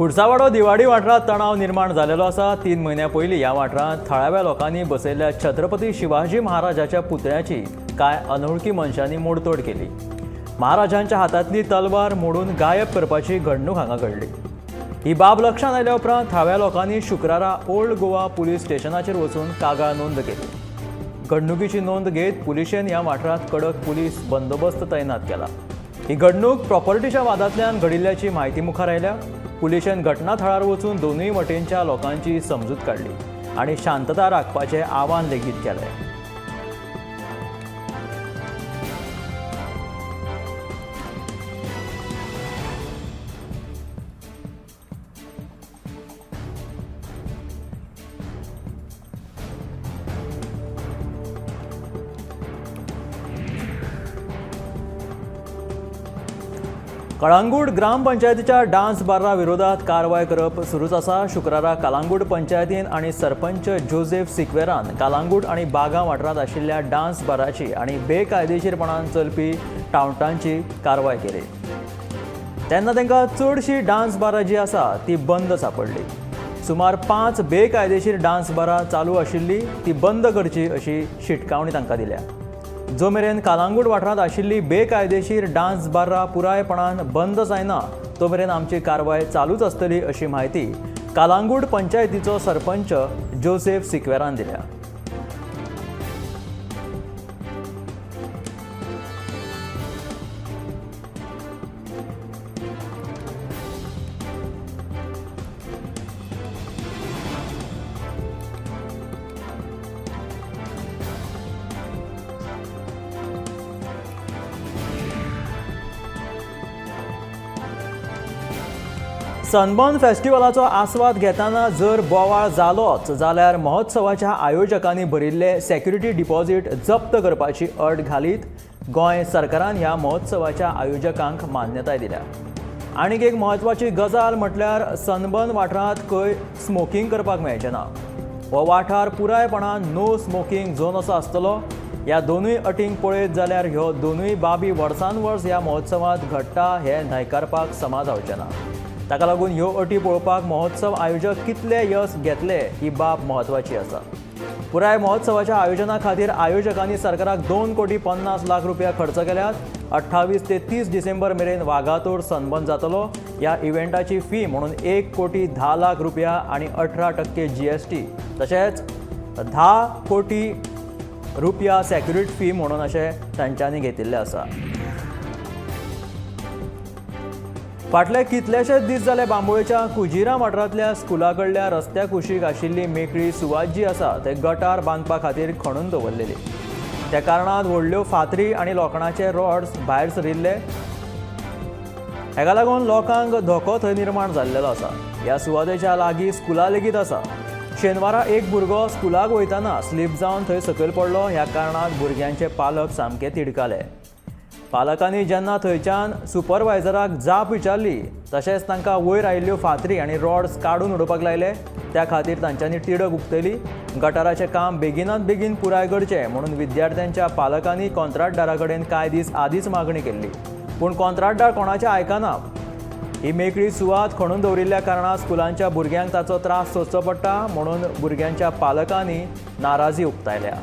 खुर्सावाडो दिवाडी वाठारांत तणाव निर्माण जालेलो आसा. 3 म्हयन्या पयलीं ह्या वाठारांत थळाव्या लोकांनी बसयल्ल्या छत्रपती शिवाजी महाराजाच्या पुतळ्याची कांय अनोळखी मनशांनी मोडतोड केली. महाराजांच्या हातांतली तलवार मोडून गायब करपाची घडणूक हांगा घडली. ही बाब लक्षांत आयल्या उपरांत थळाव्या लोकांनी शुक्रारा ओल्ड गोवा पुलीस स्टेशनाचेर वचून कागाळ नोंद केली. घडणुकीची नोंद घेत पुलिशेन ह्या वाठारांत कडक पुलीस बंदोबस्त तैनात केला. ही घडणूक प्रॉपर्टीच्या वादांतल्यान घडिल्ल्याची म्हायती मुखार आयल्या. पुलिशेन घटना थळार वचून दोनूय वटेनच्या लोकांची समजूत काडली आनी शांतता राखपाचें आवाहन लेगीत केलें. कळंगूट ग्रामपंचायतीच्या डान्स बारा विरोधात कारवाय करप सुरूच आसा. शुक्रारा कलांगूट पंचायतीन आनी सरपंच जोसेफ सिक्वेरान कलांगूट आनी बागा वाठारांत आशिल्ल्या डान्स बाराची आनी बेकायदेशीरपणान चलपी टावटांची कारवाय केली. तेन्ना तांकां चडशी डान्स बारां जी आसा ती बंद सापडली. सुमार 5 बेकायदेशीर डान्स बारां चालू आशिल्ली ती बंद करची अशी शिटकावणी तांकां दिल्या. जो मेरेन कलांगूट वाठारांत आशिल्ली बेकायदेशीर डान्स बारां पुरायपणान बंद जायना तो मेरेन आमची कारवाय चालूच आसतली अशी म्हायती कलांगूट पंचायतीचो सरपंच जोसेफ सिक्वेरान दिल्या. सनबर्न फेस्टिवलाचो आस्वाद घेतना जर बोवाळ जालोच जाल्यार महोत्सवाच्या आयोजकांनी भरिल्ले सेक्युरिटी डिपॉझिट जप्त करपाची अट घालीत गोंय सरकारान ह्या महोत्सवाच्या आयोजकांक मान्यताय दिल्या. आनीक एक म्हत्वाची गजाल म्हटल्यार सनबर्न वाठारांत खंय स्मोकिंग करपाक मेळचें ना. हो वाठार पुरायपणान नो स्मोकिंग झोन असो आसतलो. ह्या दोनूय अटींक पळयत जाल्यार ह्यो दोनूय बाबी वर्सान वर्स ह्या महोत्सवांत घडटा हें न्हयकारपाक समा जावचें ना. ताका लागून ह्यो अटी पळोवपाक महोत्सव आयोजक कितले यस घेतले ही बाब म्हत्वाची आसा. पुराय महोत्सवाच्या आयोजना खातीर आयोजकांनी सरकाराक 2,50,00,000 रुपया खर्च केल्यात. 28 ते 30 डिसेंबर मेरेन वागातोर सनबर्न जातलो. ह्या इव्हेंटाची फी म्हणून 1,10,00,000 रुपया आनी 18% GST तशेंच 10 कोटी रुपया सेक्युरिटी फी म्हणून अशें तांच्यांनी घेतिल्लें आसा. फाटले कितलेशेच दीस जाले बांबोळेच्या कुजिरा वाठारांतल्या स्कुला कडल्या रस्त्या कुशीक आशिल्ली मेकळी सुवात जी आसा ते गटार बांदपा खातीर खणून दवरलेली. त्या कारणान व्हडल्यो फातरी आनी लोखणाचे रॉड्स भायर सरिल्ले. हेका लागून लोकांक धोको थंय निर्माण जाल्लेलो आसा. ह्या सुवातेच्या लागीं स्कुला लेगीत आसा. शेनवारा एक भुरगो स्कुलाक वयतना स्लीप जावन थंय सकयल पडलो. ह्या कारणान भुरग्यांचे पालक सामके तिडकाले. पालकांनी जेन्ना थंयच्यान सुपरवायझराक जाप विचारली तशेंच तांकां वयर आयिल्ल्यो फातरी आनी रॉड्स काडून उडोवपाक लायले. त्या खातीर तांच्यांनी तिडक उक्तयली. गटाराचें काम बेगिनात बेगीन पुराय करचें म्हणून विद्यार्थ्यांच्या पालकांनी कॉन्त्राटदारा कडेन कांय दीस आदींच मागणी केल्ली, पूण कॉन्त्राटदार कोणाचें आयकना. ही मेकळी सुवात खणून दवरिल्ल्या कारणान स्कुलांच्या भुरग्यांक ताचो त्रास सोंसचो पडटा म्हणून भुरग्यांच्या पालकांनी नाराजी उक्तायल्या.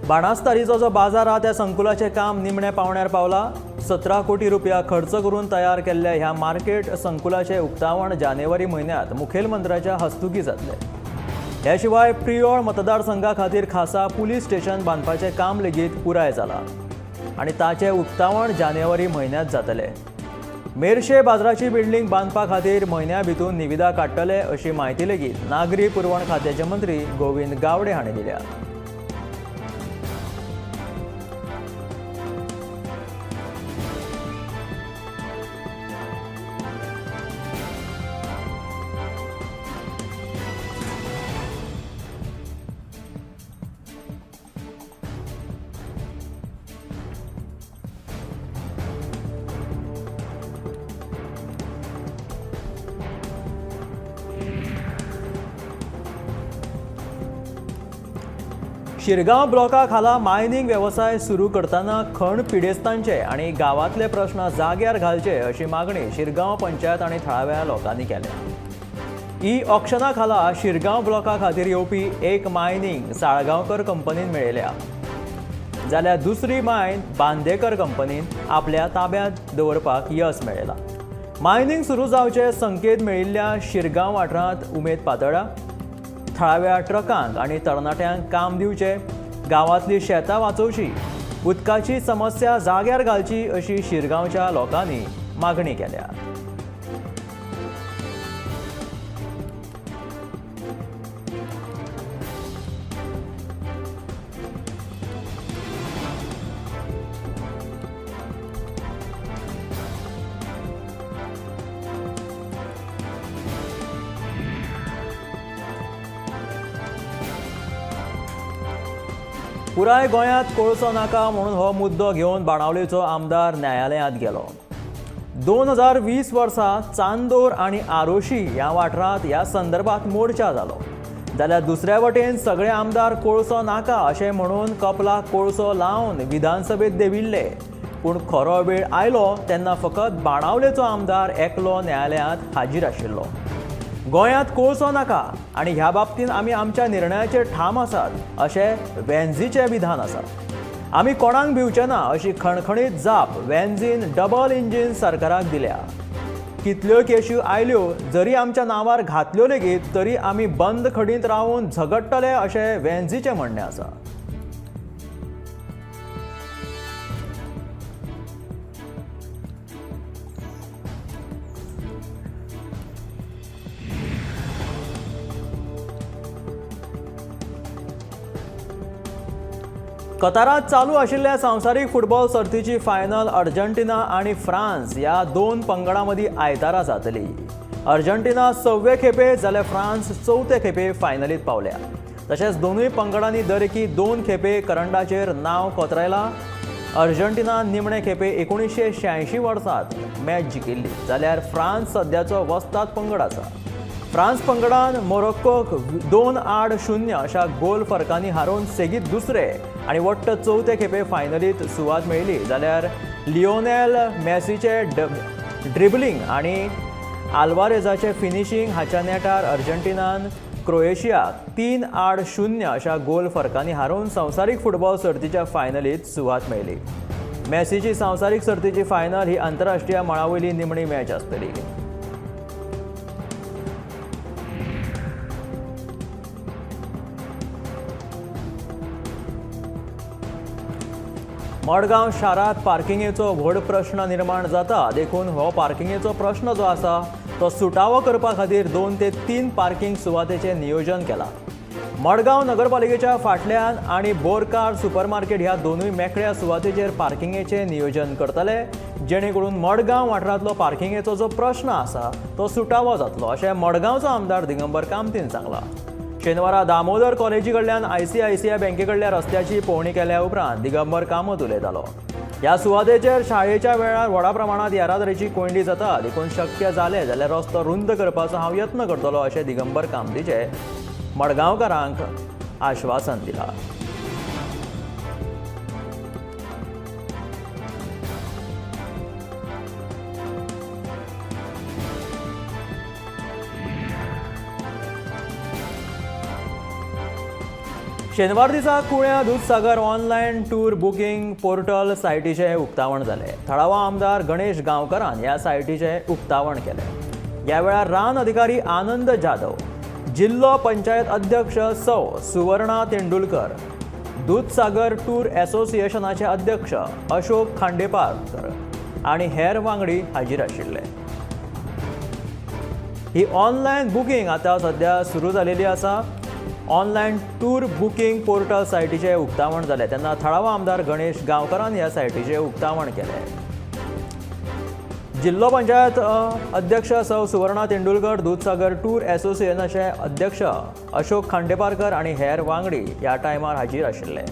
बाणास्तारीचो जो बाजार आहा त्या संकुलाचें काम निमण्या पावण्यार पावला. 17 कोटी रुपया खर्च करून तयार केल्ल्या ह्या मार्केट संकुलाचें उक्तावण जानेवारी म्हयन्यांत मुखेलमंत्र्याच्या हस्तुकी जातलें. ह्या शिवाय प्रियोळ मतदारसंघा खातीर खासा पुलीस स्टेशन बांदपाचें काम लेगीत पुराय जालां आनी ताचें उक्तावण जानेवारी म्हयन्यांत जातलें. मेरशे बाजाराची बिल्डींग बांदपा खातीर म्हयन्या भितर निविदा काडटले अशी म्हायती लेगीत नागरी पुरवण खात्याचे मंत्री गोविंद गावडे हांणी दिल्या. शिरगांव ब्लॉका खाला मायनिंग वेवसाय सुरू करतना खण पिडेस्तांचे आनी गांवांतले प्रस्न जाग्यार घालचे अशी मागणी शिरगांव पंचायत आनी थळाव्या लोकांनी केल्या. ई ऑक्शना खाला शिरगांव ब्लॉका खातीर येवपी एक मायनिंग साळगांवकर कंपनीन मेळयल्या, जाल्यार दुसरी मायन बांदेकर कंपनीन आपल्या ताब्यांत दवरपाक यस मेळयला. मायनिंग सुरू जावचे संकेत मेळिल्ल्या शिरगांव वाठारांत उमेद पातळ्ळा. थळाव्या ट्रकांक आनी तरणाट्यांक काम दिवचें, गांवांतली शेतां वाचोवची, उदकाची समस्या जाग्यार घालची अशी शिरगांवच्या लोकांनी मागणी केल्या. पुराय गोंयांत कोळसो नाका म्हणून हो मुद्दो घेवन बाणावलेचो आमदार न्यायालयांत गेलो. 2020 वर्सा चांदोर आनी आरोशी ह्या वाठारांत ह्या संदर्भात मोर्चा जालो, जाल्यार दुसऱ्या वटेन सगळे आमदार कोळसो नाका अशें म्हणून कपलाक कोळसो लावन विधानसभेत देविल्ले. पूण खरो वेळ आयलो तेन्ना फकत बाणावलेचो आमदार एकलो न्यायालयांत हाजीर आशिल्लो. गोंयांत कोळसो नाका आनी ह्या बाबतींत आमी आमच्या निर्णयाचेर ठाम आसात अशें वेन्झीचें विधान आसा. आमी कोणाक भिवचे ना अशी खणखणीत जाप वेन्झीन डबल इंजीन सरकाराक दिल्या. कितल्यो केशी आयल्यो जरी आमच्या नांवार घातल्यो लेगीत तरी आमी बंद खडींत रावन झगडटले अशें वेन्झीचें म्हणणें आसा. कतारात चालू आशिल्ल्या संवसारीक फुटबॉल सर्तीची फायनल अर्जेंटिना आनी फ्रांस ह्या दोन पंगडां मदीं आयतारा जातली. अर्जेंटिना 6वे खेपे जाल्यार फ्रांस 4थे खेपे फायनलीत पावल्या. तशेंच दोनूय पंगडांनी दरेकी 2 खेपे करंडाचेर नांव कोतरायलां. अर्जेंटिना निमणे खेपे 1986 वर्सात मॅच जिखिल्ली, जाल्यार फ्रांस सद्याचो वस्ताद पंगड आसा. फ्रांस पंगडान मोरोक्कोक 2-0 अशा गोल फरकांनी हारोवन सेगीत दुसरे आनी वट्ट 4थे खेपे फायनलीत सुवात मेळ्ळी, जाल्यार लिओनेल मेसीचे ड्रिबलिंग आनी आल्वारेजाचे फिनिशींग हाच्या नेटार अर्जेंटिनान क्रोएशियाक 3-0 अशा गोल फरकांनी हारोवन संवसारीक फुटबॉल सर्तीच्या फायनलीत सुवात मेळ्ळी. मेसीची संवसारीक सर्तीची फायनल ही आंतरराष्ट्रीय मळावयली निमणी मॅच आसतली. मडगांव शारांत पार्किंगेचो व्हड प्रश्न निर्माण जाता, देखून हो पार्किंगेचो प्रश्न जो आसा तो सुटावो करपा खातीर 2 ते 3 पार्किंग सुवातेचें नियोजन केलां. मडगांव नगरपालिकेच्या फाटल्यान आनी बोरकार सुपरमार्केट ह्या दोनूय मेकळ्या सुवातेचेर पार्किंगेचें नियोजन करतले, जेणे करून मडगांव वाठारांतलो पार्किंगेचो जो प्रश्न आसा तो सुटावो जातलो अशें मडगांवचो आमदार दिगंबर कामतीन सांगलां. शेनवारा दामोदर कॉलेजी कडल्यान ICICI बँके कडल्या रस्त्याची पळोवणी केल्या उपरांत दिगंबर कामत उलयतालो. ह्या सुवातेचेर शाळेच्या वेळार व्हडा प्रमाणांत येरादारीची कोंयडी जाता, देखून शक्य जालें जाल्यार रस्तो रुंद करपाचो हांव यत्न करतलो अशें दिगंबर कामतीचे मडगांवकारांक आश्वासन दिलां. शेनवार दिसा कुळ्या Dudhsagar online tour booking portal सायटीचें उक्तावण जालें. थळावो आमदार गणेश गांवकरान ह्या सायटीचें उक्तावण केलें. ह्या वेळार रान अधिकारी आनंद जाधव, जिल्लो पंचायत अध्यक्ष सौ सुवर्णा तेंडुलकर, दूधसागर टूर एसोसिएशनाचे अध्यक्ष अशोक खांडेपारकर आनी हेर वांगडी हाजीर आशिल्ले. ही ऑनलायन बुकींग आतां सद्या सुरू जालेली आसा. ऑनलायन टूर बुकींग पोर्टल सायटीचें उक्तावण जालें तेन्ना थळावो आमदार गणेश गांवकरान ह्या सायटीचें उक्तावण केलें. जिल्लो पंचायत अध्यक्ष सौ सुवर्णा तेंडुलकर, दूधसागर टूर एसोसिएशनाचे अध्यक्ष अशोक खांडेपारकर आनी हेर वांगडी ह्या टायमार हाजीर आशिल्ले.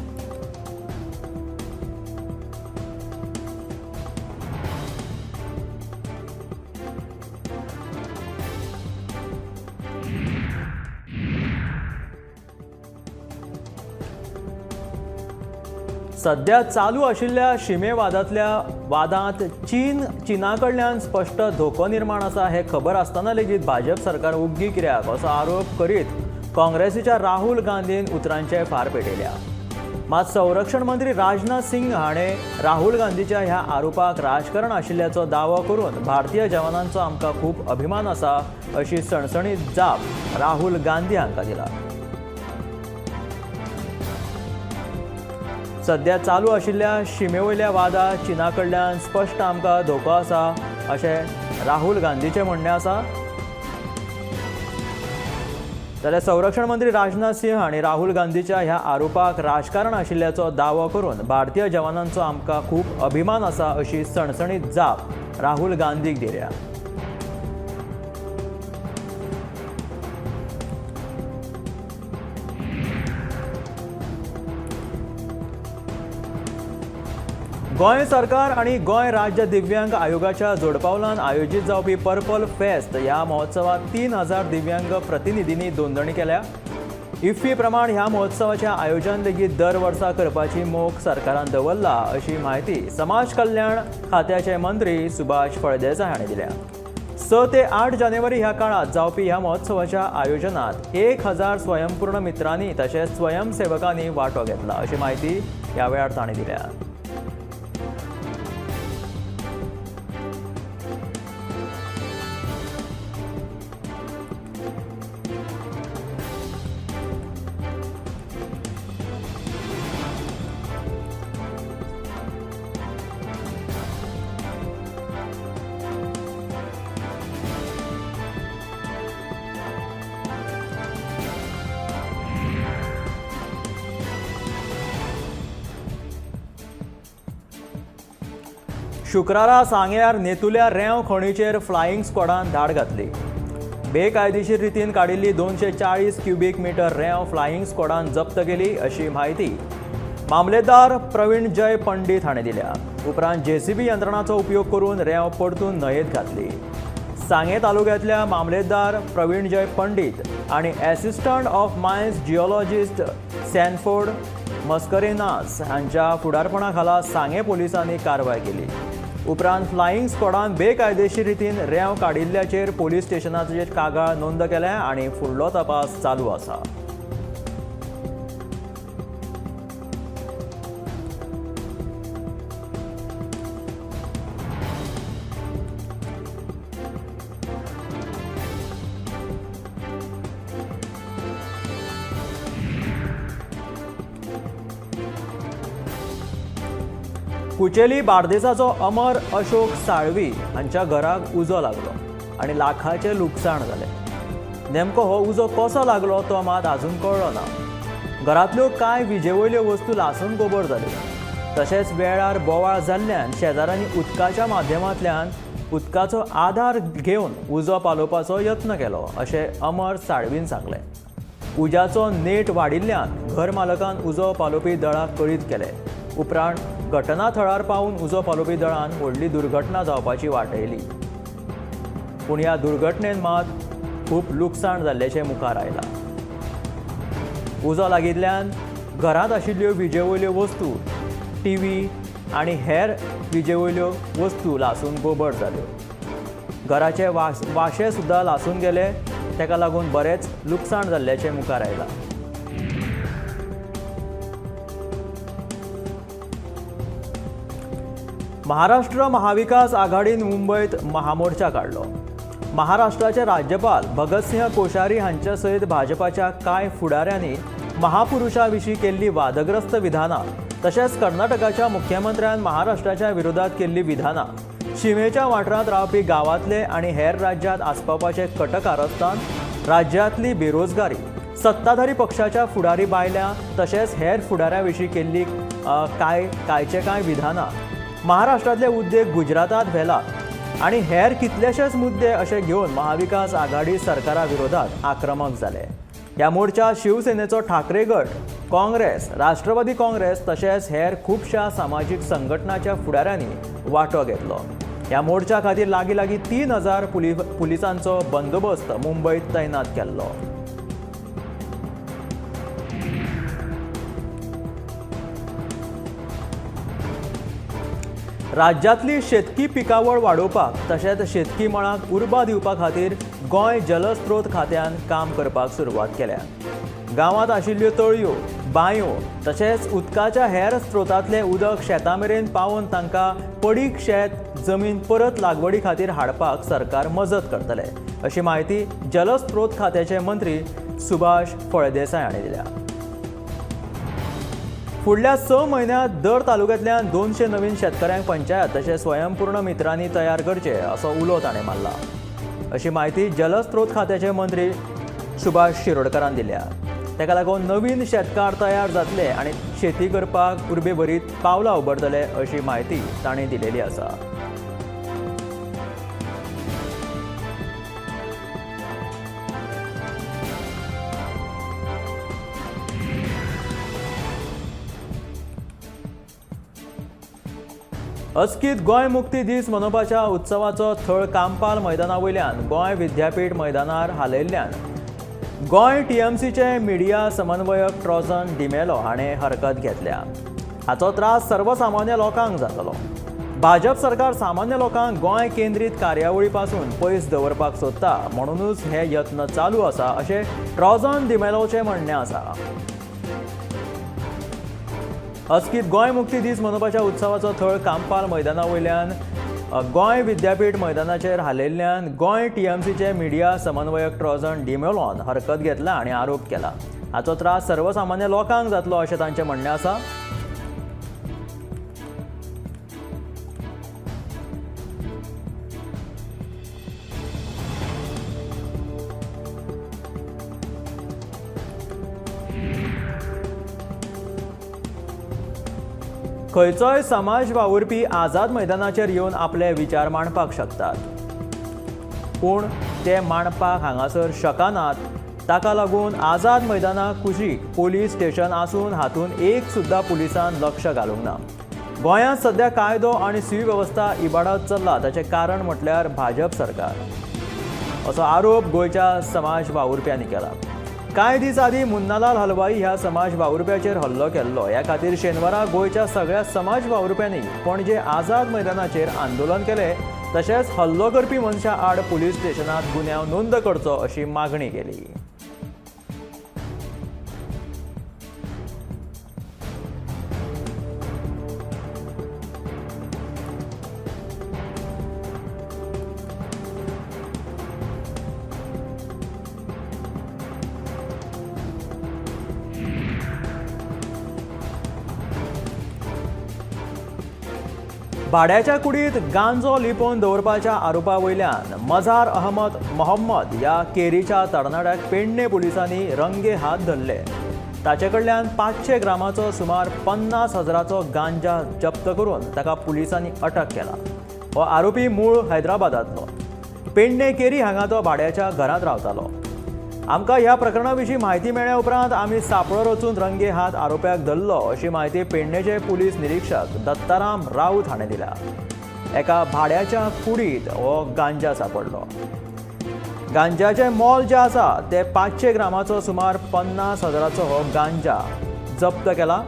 सध्या चालू आशिल्ल्या शिमेवादांतल्या वादांत चीना कडल्यान स्पश्ट धोको निर्माण आसा हें खबर आसतना लेगीत भाजप सरकार उग्गी कित्याक असो आरोप करीत काँग्रेसीच्या राहुल गांधीन उतरांचे फार पेटयल्या. मात संरक्षण मंत्री राजनाथ सिंग हाणें राहुल गांधीच्या ह्या आरोपाक राजकारण आशिल्ल्याचो दावो करून भारतीय जवानांचो आमकां खूब अभिमान आसा अशी सणसणीत जाप राहुल गांधी हांकां दिला. सध्या चालू आशिल्ल्या शिमेवयल्या वादात चीना कडल्यान स्पश्ट आमकां धोको आसा अशें राहुल गांधीचें म्हणणें आसा. जाल्यार संरक्षण मंत्री राजनाथ सिंह हांणी राहुल गांधीच्या ह्या आरोपाक राजकारण आशिल्ल्याचो दावो करून भारतीय जवानांचो आमकां खूब अभिमान आसा अशी सणसणीत जाप राहुल गांधीक दिल्या. गोंय सरकार आनी गोंय राज्य दिव्यांग आयोगाच्या जोडपावलान आयोजीत जावपी पर्पल फेस्त ह्या महोत्सवात 3000 दिव्यांग प्रतिनिधींनी नोंदणी केल्या. इफ्फी प्रमाण ह्या महोत्सवाचें आयोजन लेगीत दर वर्सा करपाची मोख सरकारान दवरला अशी म्हायती समाज कल्याण खात्याचे मंत्री सुभाष फळदेसाय हांणी दिल्या. 6 ते 8 जानेवारी ह्या काळात जावपी ह्या महोत्सवाच्या आयोजनात 1000 स्वयंपूर्ण मित्रांनी तशेंच स्वयंसेवकांनी वांटो घेतला अशी म्हायती ह्या वेळार तांणी दिल्या. शुक्रारा सांग्यार नेतुल्या रेंव खणीचेर फ्लायिंग स्क्वॉडान धाड घातली. बेकायदेशीर रितीन काडिल्ली 240 क्युबीक मिटर रेंव फ्लायिंग स्क्वॉडान जप्त केली अशी म्हायती मामलेदार प्रवीण जय पंडित हाणें दिल्या. उपरांत जेसीबी यंत्रणाचो उपयोग करून रेंव परतून न्हंयेत घातली. सांगें तालुक्यांतल्या मामलेदार प्रवीण जय पंडित आनी assistant of mines geologist Sanford Mascarenhas हांच्या फुडारपणा खाला सांगें पोलिसांनी कारवाय केली. उपरांत फ्लायिंग स्क्वॉडान बेकायदेशीर रितीन रेंव काडिल्ल्याचेर पोलीस स्टेशनाचेर कागाळ नोंद केल्या आनी फुडलो तपास चालू आसा. कुचेली बार्देसाचो अमर अशोक साळवी हांच्या घराक उजो लागलो आनी लाखाचें लुकसाण जालें. नेमको हो उजो कसो लागलो तो मात आजून कळ्ळो ना. घरांतल्यो कांय विजेवयल्यो वस्तू लासून गोबर जाल्यो. तशेंच वेळार बोवाळ जाल्ल्यान शेजाऱ्यांनी उदकाच्या माध्यमांतल्यान उदकाचो आदार घेवन उजो पालोवपाचो यत्न केलो अशें अमर साळवीन सांगलें. उज्याचो नेट वाडिल्ल्यान घर मालकान उजो पालोवपी दळाक कळीत केलें. उपरांत घटना थळार पावून उजो पालोवपी दळान व्हडली दुर्घटना जावपाची वाटयली. पूण ह्या दुर्घटनेन मात खूब लुकसाण जाल्ल्याचें मुखार आयलां. उजो लागिल्ल्यान घरांत आशिल्ल्यो विजेवयल्यो वस्तू, टीव्ही आनी हेर विजेवयल्यो वस्तू लासून गोबर जाल्यो. घराचे वाशे सुद्दां लासून गेले. ताका लागून बरेंच लुकसाण जाल्ल्याचें मुखार आयलां. महाराष्ट्र महाविकास आघाडीन मुंबयत महामोर्चा काडलो. महाराष्ट्राचे राज्यपाल भगतसिंह कोश्यारी हांच्या सयत भाजपाच्या कांय फुडाऱ्यांनी महापुरुषा विशीं केल्ली वादग्रस्त विधानां तशेंच कर्नाटकाच्या मुख्यमंत्र्यान महाराष्ट्राच्या विरोधात केल्ली विधानां, शिमेच्या वाठारांत रावपी गांवांतले आनी हेर राज्यांत आसपावपाचे कटकारस्थान, राज्यांतली बेरोजगारी, सत्ताधारी पक्षाच्या फुडारी बायल्यां तशेंच हेर फुडाऱ्यां विशीं केल्ली कांयचे कांय विधानां, महाराष्ट्रांतले उद्देग गुजरातांत व्हेला आनी हेर कितलेशेच मुद्दे अशे घेवन महाविकास आघाडी सरकारा विरोधात आक्रमक जाले. ह्या मोर्चा शिवसेनेचो ठाकरे गट, काँग्रेस, राष्ट्रवादी काँग्रेस तशेंच हेर खुबश्या सामाजीक संघटनाच्या फुडाऱ्यांनी वांटो घेतलो. ह्या मोर्चा खातीर लागीं लागीं 3000 पुलिसांचो बंदोबस्त मुंबयत तैनात केल्लो. राज्यांतली शेतकी पिकावळ वाडोवपाक तशेंच शेतकी मळाक उर्बा दिवपा खातीर गोंय जलस्रोत खात्यान काम करपाक सुरवात केल्या. गांवांत आशिल्ल्यो तळयो, बांयो तशेंच उदकाच्या हेर स्रोतांतलें उदक शेतां मेरेन पावोवन तांकां पडीक शेत जमीन परत लागवडी खातीर हाडपाक सरकार मजत करतले, अशी म्हायती जलस्रोत खात्याचे मंत्री सुभाष फळदेसाय हांणी दिल्या. फुडल्या 6 म्हयन्यांत दर तालुक्यांतल्यान 200 नवीन शेतकऱ्यांक पंचायत तशेंच स्वयंपूर्ण मित्रांनी तयार करचे असो उलो ताणें मारला, अशी म्हायती जलस्रोत खात्याचे मंत्री सुभाष शिरोडकरान दिल्या. ताका लागून नवीन शेतकार तयार जातले आनी शेती करपाक उर्बेभरीत पावलां उबारतले अशी म्हायती तांणी दिलेली आसा. अचकीत गोंय मुक्ती दीस मनोवपाच्या उत्सवाचो थळ कांपाल मैदाना वयल्यान गोंय विद्यापीठ मैदानार हालयल्ल्यान गोंय टीएमसीचे मिडिया समन्वयक ट्रॉजन डिमेलो हाणें हरकत घेतल्या. हाचो त्रास सर्वसामान्य लोकांक जातलो. भाजप सरकार सामान्य लोकांक गोंय केंद्रीत कार्यावळी पासून पयस दवरपाक सोदता, म्हणूनच हे यत्न चालू आसा अशें ट्रॉजन डिमेलोचें म्हणणें आसा. अचकीत गोंय मुक्ती दीस मनोवपाच्या उत्सवाचो थळ कांपाल मैदाना वयल्यान गोंय विद्यापीठ मैदानाचेर हालयल्ल्यान गोंय टीएमसीचे मिडिया समन्वयक ट्रॉजन डिमेलोन हरकत घेतला आनी आरोप केला. हाचो त्रास सर्वसामान्य लोकांक जातलो अशें तांचें म्हणणें आसा. खंयचोय समाज वावुरपी आझाद मैदानाचेर येवन आपले विचार मांडपाक शकतात, पूण ते मांडपाक हांगासर शकनात. ताका लागून आझाद मैदाना कुशीक पोलीस स्टेशन आसून हातूंत एक सुद्दां पुलिसान लक्ष घालूंक ना. गोंयांत सध्या कायदो आनी सुवेवस्था इबाडत चल्ला, ताचें कारण म्हटल्यार भाजप सरकार, असो आरोप गोंयच्या समाज वावुरप्यांनी केला. कांय दीस आदीं मुन्नालाल हलवाई ह्या समाज वावुरप्याचेर हल्लो केल्लो. ह्या खातीर शेनवारा गोंयच्या सगळ्या समाज वावुरप्यांनी पणजे आझाद मैदानाचेर आंदोलन केलें, तशेंच हल्लो करपी मनशा आड पुलीस स्टेशनांत गुन्यांव नोंद करचो अशी मागणी केली. भाड्याच्या कुडीत गांजो लिपोवन दवरपाच्या आरोपा वयल्यान मझार अहमद मोहम्मद ह्या केरीच्या तरणाट्याक पेडणे पुलिसांनी रंगे हात धरले. ताचे कडल्यान 500 ग्रामाचो सुमार 50,000चो गांजा जप्त करून ताका पुलिसांनी अटक केला. हो आरोपी मूळ हैदराबादांतलो. पेडणे केरी हांगा तो भाड्याच्या घरांत रावतालो. आमकां ह्या प्रकरणा विशीं म्हायती मेळ्ळ्या उपरांत आमी सांपळो रचून रंगे हात आरोप्याक धरलो, अशी म्हायती पेडणेचे पुलीस निरीक्षक दत्ताराम राऊत हाणें दिल्या. एका भाड्याच्या कुडींत हो गांजा सांपडलो. गांजाचें मोल जें आसा तें 500 ग्रामाचो सुमार 50,000चो हो गांजा जप्त केला.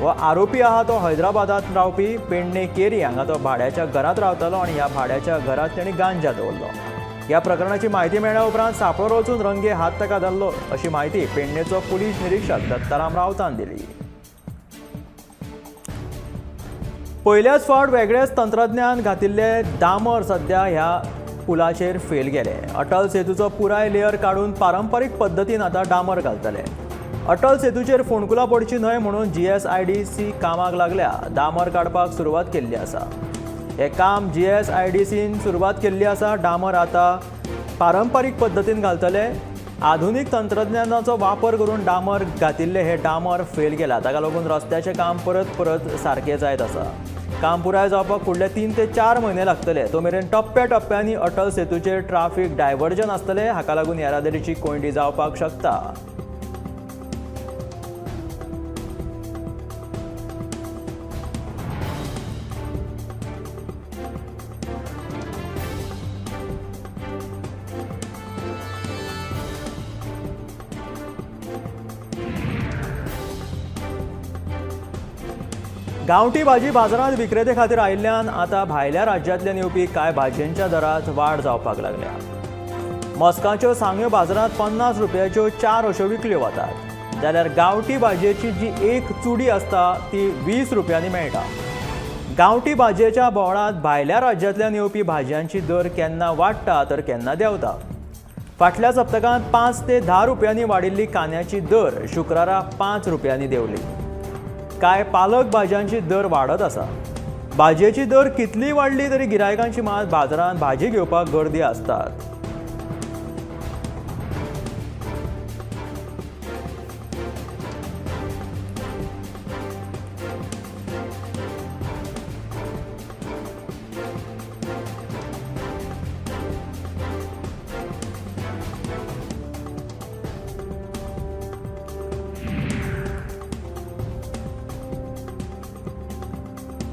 हो आरोपी आहा तो हैदराबादांत रावपी. पेडणे केरी हांगा तो भाड्याच्या घरांत रावतालो आनी ह्या भाड्याच्या घरांत तेणी गांजा दवरलो. ह्या प्रकरणाची म्हायती मेळ्ळ्या उपरांत सांपळो रचून रंगे हात ताका धरलो, अशी म्हायती पेडणेचो पुलीस निरीक्षक दत्ताराम राऊतान दिली. पयल्याच फावट वेगळेच तंत्रज्ञान घातिल्ले डामर सध्या ह्या पुलाचेर फेल गेले. अटल सेतूचो पुराय लेयर काडून पारंपरीक पद्दतीन आतां डामर घालतले. अटल सेतूचेर फोंडकुलां पडची न्हय म्हणून GSIDC कामाक लागल्या. डामर काडपाक सुरवात केल्ली आसा. हें काम GSIDCन सुरवात केल्ली आसा. डामर आतां पारंपरीक पद्दतीन घालतले. आधुनीक तंत्रज्ञानाचो वापर करून डामर घातिल्ले हे डामर फेल गेला. ताका लागून रस्त्याचें काम परत परत सारकें जायत आसा. काम पुराय जावपाक फुडले 3 ते 4 म्हयने लागतले. तो मेरेन टप्प्या टप्प्यांनी अटल सेतूचेर ट्राफीक डायवर्जन आसतलें. हाका लागून येरादारीची कोंयडी जावपाक शकता. गांवठी भाजी बाजारांत विक्रेते खातीर आयिल्ल्यान आतां भायल्या राज्यांतल्यान येवपी कांय भाजयांच्या दरांत वाड जावपाक लागल्या. मस्काच्यो सांग्यो बाजारांत 50 रुपयाच्यो 4 अश्यो विकल्यो वतात, जाल्यार गांवठी भाजयेची जी एक चुडी आसता ती 20 रुपयांनी मेळटा. गांवठी भाजयेच्या बोवाळांत भायल्या राज्यांतल्यान येवपी भाजयांची दर केन्ना वाडटा तर केन्ना देंवता. फाटल्या सप्तकांत 5 ते 10 रुपयांनी वाडिल्ली कांद्याची दर शुक्रारा 5 रुपयांनी देंवली. कांय पालक भाजयांची दर वाडत आसा. भाजयेची दर कितली वाडली तरी गिरायकांची मात बाजारांत भाजी घेवपाक गर्दी आसतात.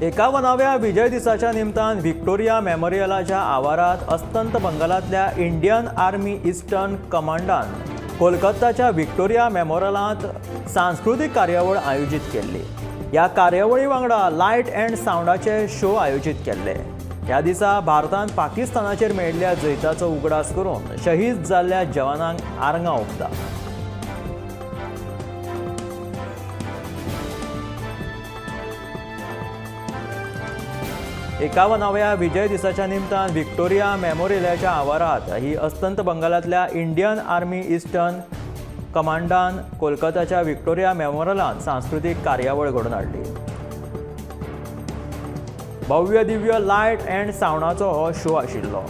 एकावनाव्या विजय दिसाच्या निमतान व्हिक्टोरिया मेमोरियलाच्या आवारात अस्तंत बंगालांतल्या इंडियन आर्मी इस्टर्न कमांडान कोलकाताच्या व्हिक्टोरिया मेमोरियलांत सांस्कृतीक कार्यावळ आयोजीत केल्ली. ह्या कार्यावळी वांगडा लायट अँड सावंडाचे शो आयोजीत केल्ले. ह्या दिसा भारतान पाकिस्तानाचेर मेळिल्ल्या जैताचो उगडास करून शहीद जाल्ल्या जवानांक आर्गां ओंपता. एकावनाव्या विजय दिसाच्या निमतान व्हिक्टोरिया मेमोरियलाच्या आवारात ही अस्तंत बंगालांतल्या इंडियन आर्मी इस्टर्न कमांडान कोलकाताच्या व्हिक्टोरिया मेमोरियलांत सांस्कृतीक कार्यावळ घडोवन हाडली. भव्य दिव्य लायट अँड सावंडाचो हो शो आशिल्लो.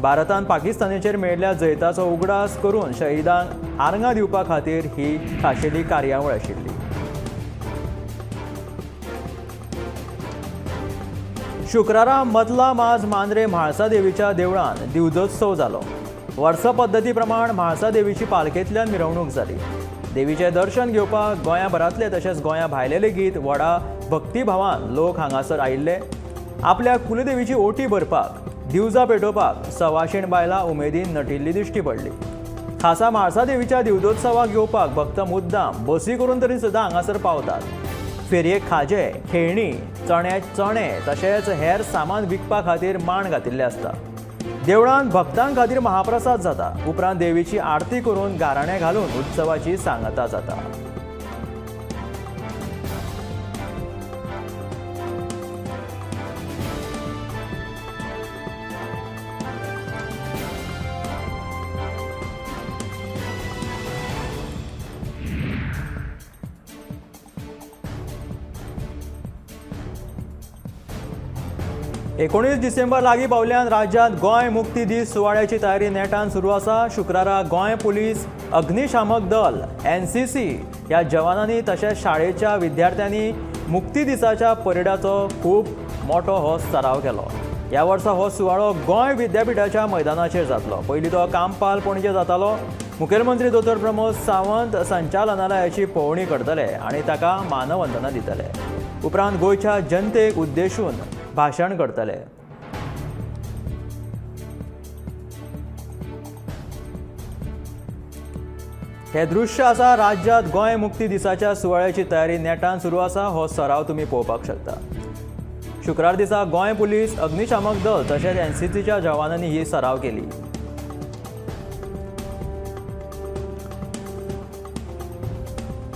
भारतान पाकिस्तानाचेर मेळिल्ल्या जैताचो उगडास करून शहीदांक आर्गां दिवपा खातीर ही खाशेली कार्यावळ आशिल्ली. शुक्रारा मदला माज मांद्रे म्हाळसा देवीच्या देवळान दिवजोत्सव जालो. वर्स पद्दती प्रमाण म्हाळसा देवीची पालखेंतल्यान मिरवणूक जाली. देवीचें दर्शन घेवपाक गोंयाभरांतले तशेंच गोंया भायले लेगीत व्हडा भक्तिभावान लोक हांगासर आयिल्ले. आपल्या कुलदेवीची ओटी भरपाक, दिवजां पेटोवपाक सवाशीण बायलां उमेदीन नटिल्ली दिश्टी पडली. खासा म्हाळसा देवीच्या दिवजोत्सवाक येवपाक भक्त मुद्दाम बसी करून तरी सुद्दां हांगासर पावतात. फेरयेक खाजें, खेळणी, चणे तशेंच हेर सामान विकपा खातीर मांड घातिल्ले आसता. देवळांत भक्तां खातीर महाप्रसाद जाता. उपरांत देवीची आरती करून गाराणें घालून उत्सवाची सांगता जाता. एकोणीस डिसेंबर लागीं पावल्यान राज्यांत गोंय मुक्ती दीस सुवाळ्याची तयारी नेटान सुरू आसा. शुक्रारा गोंय पुलीस, अग्निशामक दल, एनसीसी ह्या जवानांनी तशेंच शाळेच्या विद्यार्थ्यांनी मुक्ती दिसाच्या परेडाचो खूब मोठो हो सराव केलो. ह्या वर्सा हो सुवाळो गोंय विद्यापिठाच्या मैदानाचेर जातलो. पयलीं तो कांपाल पणजे जातालो. मुखेलमंत्री दोतोर प्रमोद सावंत संचालनालयाची पळोवणी करतले आनी ताका मानवंदना दितले. उपरांत गोंयच्या जनतेक उद्देशून भाशण करतले. हे दृश्य आसा राज्यांत गोंय मुक्ती दिसाच्या सुवाळ्याची तयारी नेटान सुरू आसा. हो सराव तुमी पळोवपाक शकता. शुक्रार दिसा गोंय पुलीस, अग्निशामक दल तशेंच एनसीसीच्या जवानांनी ही सराव केली.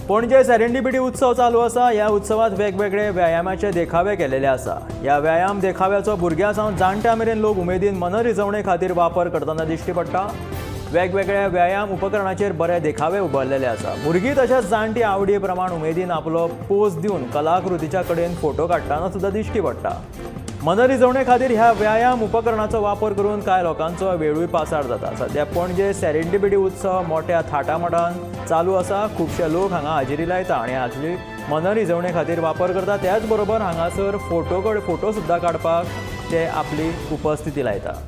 पणजे सेरेंडिपिटी उत्सव चालू आसा. ह्या उत्सवात वेगवेगळे व्यायामाचे देखावे केलेले आसा. ह्या व्यायाम देखाव्याचो भुरग्यां सावन जाणट्यां मेरेन लोक उमेदीन मनरिजवणे खातीर वापर करतना दिश्टी पडटा. वेगवेगळ्या व्यायाम उपकरणाचेर बरे देखावे उबारलेले आसा. भुरगीं तशेंच जाणटी आवडी प्रमाण उमेदीन आपलो पोज दिवन कलाकृतीच्या कडेन फोटो काडटना सुद्दां दिश्टी पडटा. मनरिजवणे खातीर ह्या व्यायाम उपकरणाचो वापर करून कांय लोकांचो वेळूय पासार जाता. सद्या पणजे सेरेंडिपिटी उत्सव मोठ्या थाटामाटान चालू आसा. खुबशे लोक हांगा हाजेरी लायता आनी हाची मनरिजवणे खातीर वापर करता. त्याच बरोबर हांगासर फोटो सुद्दां काडपाक ते आपली उपस्थिती लायता.